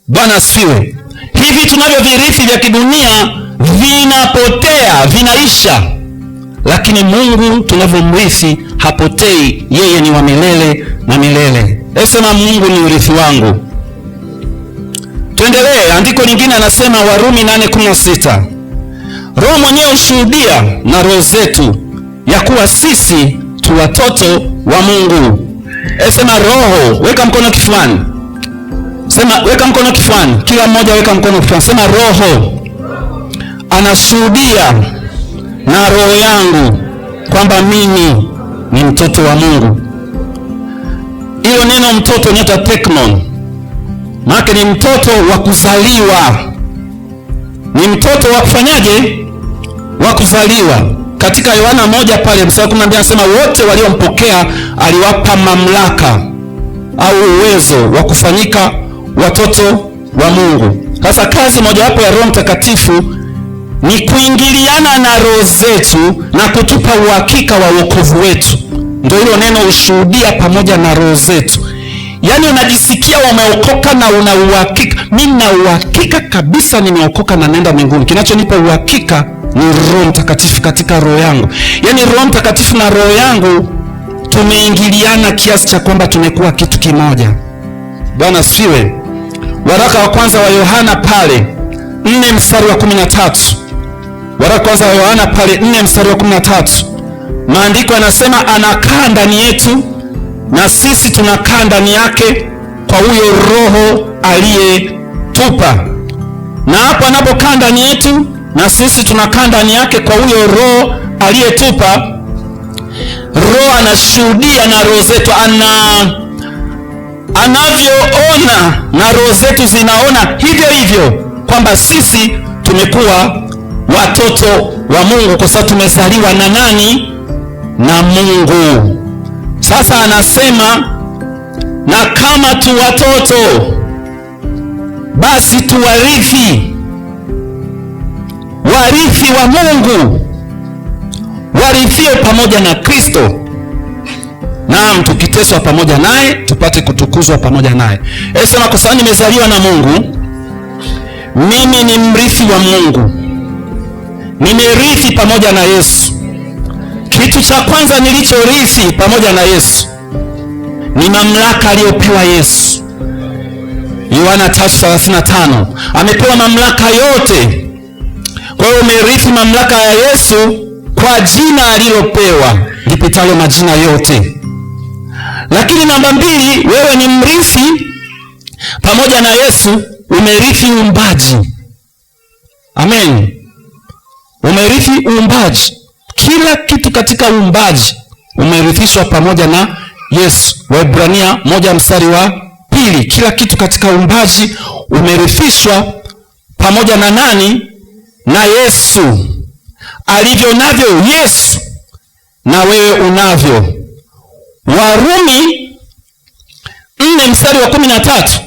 Bwana asifiwe. Hivi tunavyovirithi vya kidunia vinapotea, vinaisha, lakini Mungu tunavyomrithi hapotei, yeye ni wa milele na milele. Sema Mungu ni urithi wangu. Tuendelee, andiko lingine anasema Warumi 8:16. Roho mwenyewe hushuhudia na roho zetu ya kuwa sisi tu watoto wa Mungu. Sema roho, weka mkono kifuani. Sema weka mkono kifuani. Kila mmoja weka mkono kifuani. Sema roho anashuhudia na roho yangu kwamba mimi ni mtoto wa Mungu. Hilo neno mtoto ni teknon. Maana ni mtoto wa kuzaliwa. Ni mtoto wa kufanyaje? Wa kuzaliwa. Katika Yohana 1 pale mstari 12 anasema wote waliompokea aliwapa mamlaka au uwezo wa kufanyika watoto wa Mungu. Sasa kazi mojawapo ya Roho Mtakatifu ni kuingiliana na roho zetu na kutupa uhakika wa wokovu wetu. Ndio hilo neno ushuhudia pamoja na roho zetu. Yaani unajisikia umeokoka na una uhakika. Mimi na uhakika kabisa nimeokoka na naenda mbinguni. Kinachonipa uhakika ni Roho Mtakatifu katika roho yangu. Yaani Roho Mtakatifu na roho yangu tumeingiliana kiasi cha kwamba tumekuwa kitu kimoja. Bwana asifiwe. Waraka wa kwanza wa Yohana pale 4 mstari wa 13. Waraka kwanza wa Yohana pale 4 mstari wa 13. Maandiko yanasema anakaa ndani yetu na sisi tunakaa ndani yake kwa huyo Roho aliyetupa. Na hapo anapokaa ndani yetu na sisi tunakaa ndani yake kwa huyo Roho aliyetupa, Roho anashuhudia na roho zetu, anavyoona na roho zetu zinaona hivyo hivyo kwamba sisi tumekuwa watoto wa Mungu kwa sababu tumezaliwa na nani? Na Mungu. Sasa anasema na kama tu watoto basi tuwarithi, warithi wa Mungu, warithio pamoja na Kristo. Naam, tukiteswa pamoja naye tupate kutukuzwa pamoja naye. Sema kwa sababu nimezaliwa na Mungu, mimi ni mrithi wa Mungu. Nimerithi pamoja na Yesu. Kitu cha kwanza nilichorithi pamoja na Yesu ni mamlaka aliyopewa Yesu. Yohana 3:35. Amepewa mamlaka yote. Kwa hiyo umerithi mamlaka ya Yesu kwa jina alilopewa lipitalo majina yote. Lakini namba 2, wewe ni mrithi pamoja na Yesu, umerithi uumbaji. Amen. Umerithi uumbaji. Kila kitu katika uumbaji umerithishwa pamoja na Yesu. Waebrania 1 mstari wa 2. Kila kitu katika uumbaji umerithishwa pamoja na nani? Na Yesu. Alivyo navyo Yesu na wewe unavyo. Warumi 4 mstari wa 13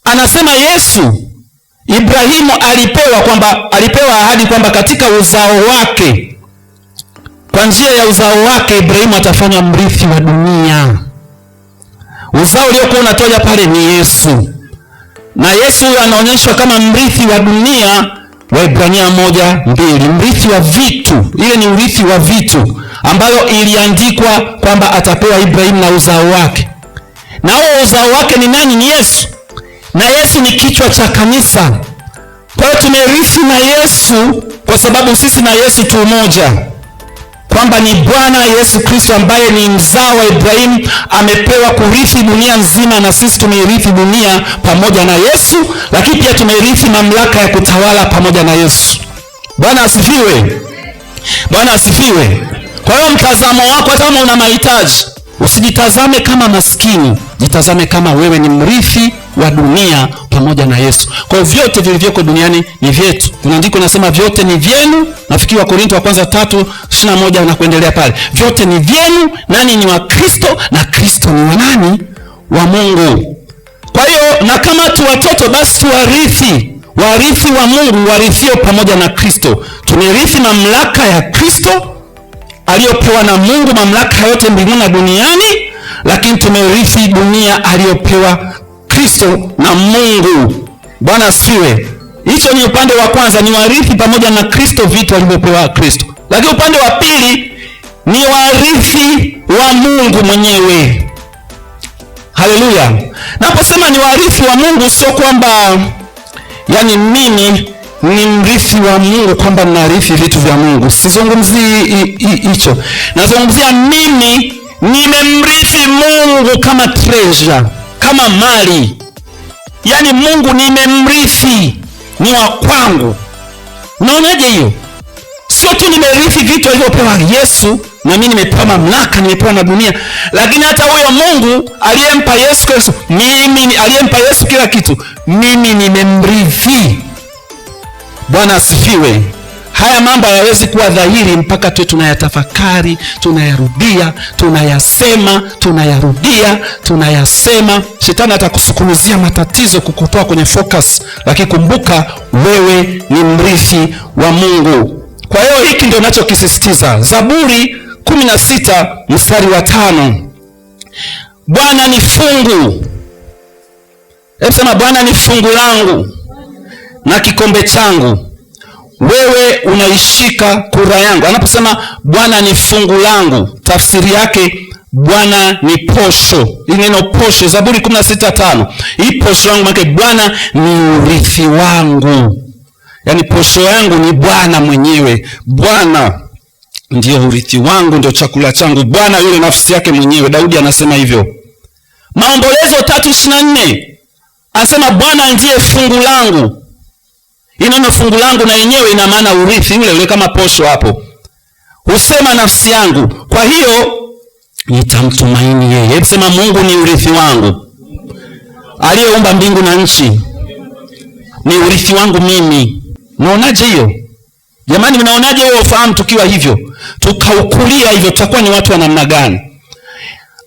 anasema Yesu, Ibrahimu alipewa kwamba, alipewa ahadi kwamba katika uzao wake, kwa njia ya uzao wake Ibrahimu atafanywa mrithi wa dunia. Uzao uliokuwa unatoja pale ni Yesu. Na Yesu huyo anaonyeshwa kama mrithi wa dunia, Waebrania 1:2, mrithi wa vitu. Ile ni urithi wa vitu ambayo iliandikwa kwamba atapewa Ibrahimu na uzao wake. Na huo uzao wake ni nani? Ni Yesu. Na Yesu ni kichwa cha kanisa. Kwa hiyo tumerithi na Yesu kwa sababu sisi na Yesu tu moja. Kwamba ni Bwana Yesu Kristo ambaye ni mzao wa Ibrahimu amepewa kurithi dunia nzima, na sisi tumeirithi dunia pamoja na Yesu, lakini pia tumeirithi mamlaka ya kutawala pamoja na Yesu. Bwana asifiwe. Bwana asifiwe. Kwa hiyo mtazamo wako, hata kama una mahitaji, usijitazame kama maskini, jitazame kama wewe ni mrithi wa dunia pamoja na Yesu. Kwa hiyo vyote vilivyoko duniani ni vyetu. Kuna andiko linasema vyote ni vyenu, nafikiri wa Korinto wa kwanza 3:21 na kuendelea pale. Vyote ni vyenu, nani ni wa Kristo na Kristo ni wa nani? Wa Mungu. Kwa hiyo na kama tu watoto basi tuwarithi, warithi wa Mungu, warithio pamoja na Kristo. Tumerithi mamlaka ya Kristo aliyopewa na Mungu, mamlaka yote mbinguni na duniani, lakini tumerithi dunia aliyopewa Kristo. Kristo na Mungu. Bwana asifiwe. Hicho ni upande wa kwanza, ni warithi pamoja na Kristo vitu alivyopewa Kristo. Lakini upande wa pili ni warithi wa Mungu mwenyewe. Haleluya. Naposema ni warithi wa Mungu, sio kwamba yani mimi ni mrithi wa Mungu kwamba narithi vitu vya Mungu. Sizungumzii hicho. Nazungumzia mimi nimemrithi Mungu kama treasure, kama mali. Yaani Mungu nimemrithi, ni wa kwangu. Unaonaje hiyo? Sio tu nimerithi vitu alivyopewa Yesu, na mimi nimepewa mamlaka, nimepewa na dunia, lakini hata huyo Mungu aliyempa Yesu Kristo, mimi aliyempa Yesu kila kitu, mimi nimemrithi. Bwana asifiwe. Haya mambo hayawezi kuwa dhahiri mpaka tuwe tunayatafakari, tunayarudia, tunayasema, tunayarudia, tunayasema. Shetani atakusukumizia matatizo kukutoa kwenye focus, lakini kumbuka wewe ni mrithi wa Mungu. Kwa hiyo hiki ndio ninachokisisitiza. Zaburi 16 mstari wa 5. Bwana ni fungu. Hebu sema, Bwana ni fungu langu na kikombe changu, wewe unaishika kura yangu. Anaposema Bwana ni fungu langu, tafsiri yake Bwana ni posho. Hii neno posho, Zaburi 16:5. Hii posho yangu maana Bwana ni urithi wangu. Yaani posho yangu ni Bwana mwenyewe. Bwana ndio urithi wangu, ndio chakula changu. Bwana yule nafsi yake mwenyewe. Daudi anasema hivyo. Maombolezo 3:24 anasema Bwana ndiye fungu langu. Neno fungu langu na yenyewe ina maana urithi ule ule kama posho hapo. Husema nafsi yangu, kwa hiyo nitamtumaini yeye. Hebu sema, Mungu ni urithi wangu, aliyeumba mbingu na nchi ni urithi wangu mimi. Unaonaje hiyo? Jamani, mnaonaje huo ufahamu? Tukiwa hivyo, tukaukulia hivyo, tutakuwa ni watu wa namna gani?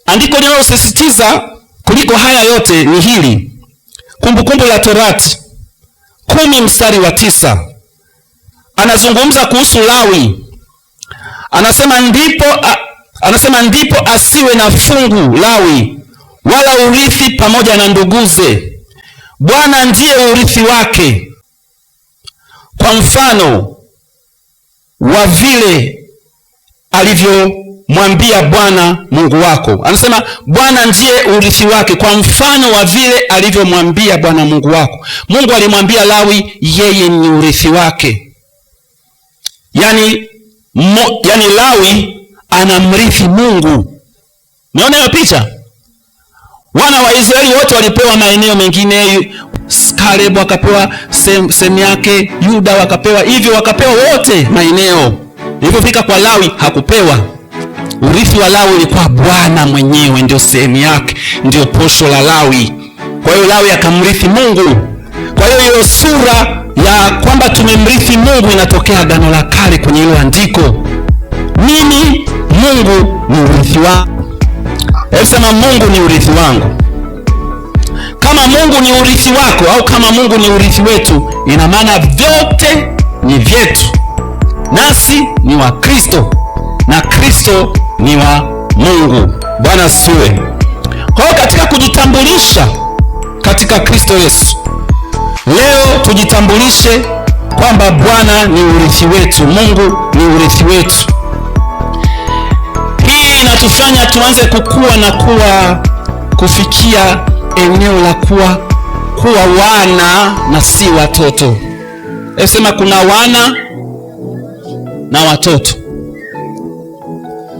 Andiko linalosisitiza kuliko haya yote ni hili. Kumbukumbu la Torati 10 mstari wa 9. Anazungumza kuhusu Lawi. Anasema ndipo asiwe na fungu Lawi wala urithi pamoja na nduguze. Bwana ndiye urithi wake, kwa mfano wa vile alivyomwambia Bwana Mungu wako. Anasema Bwana ndiye urithi wake kwa mfano wa vile alivyomwambia Bwana Mungu wako. Mungu alimwambia Lawi yeye ni urithi wake. Yaani Lawi anamrithi Mungu. Unaona hiyo picha? Wana wa Israeli wote walipewa maeneo mengine. Caleb akapewa sehemu yake, Yuda wakapewa hivyo, wakapewa wote maeneo. Ilipofika kwa Lawi hakupewa. Urithi wa Lawi ulikuwa Bwana mwenyewe, ndio sehemu yake, ndio posho la Lawi. Kwa hiyo Lawi akamrithi Mungu. Kwa hiyo hiyo sura ya kwamba tumemrithi Mungu inatokea Agano la Kale kwenye hilo andiko. Mimi Mungu ni urithi wangu. Hebu sema, Mungu ni urithi wangu. Kama Mungu ni urithi wako au kama Mungu ni urithi wetu, ina maana vyote ni vyetu. Nasi ni wa Kristo na Kristo ni wa Mungu. Bwana asifiwe. Kwa hiyo katika kujitambulisha katika Kristo Yesu, leo tujitambulishe kwamba Bwana ni urithi wetu, Mungu ni urithi wetu. Hii inatufanya tuanze kukua na kuwa kufikia eneo la kuwa wana na si watoto. Sema kuna wana na watoto.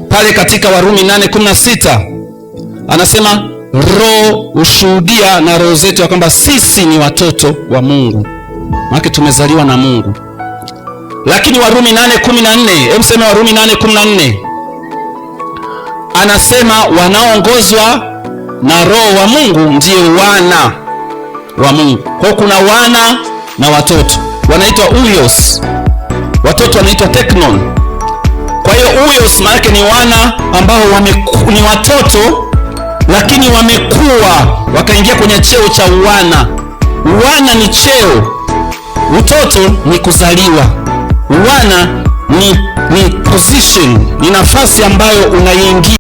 Pale katika Warumi 8:16 anasema Roho hushuhudia na roho zetu ya kwamba sisi ni watoto wa Mungu. Maana tumezaliwa na Mungu. Lakini Warumi 8:14, hebu sema Warumi 8:14. Anasema wanaoongozwa na Roho wa Mungu ndiyo wana wa Mungu. Kwa kuna wana na watoto. Wanaitwa uyos. Watoto wanaitwa teknon. Kwa hiyo uyos maana ni wana ambao ni watoto lakini wamekua wakaingia kwenye cheo cha uwana. Uwana ni cheo. Utoto ni kuzaliwa. Uwana ni position, ni nafasi ambayo unaingia.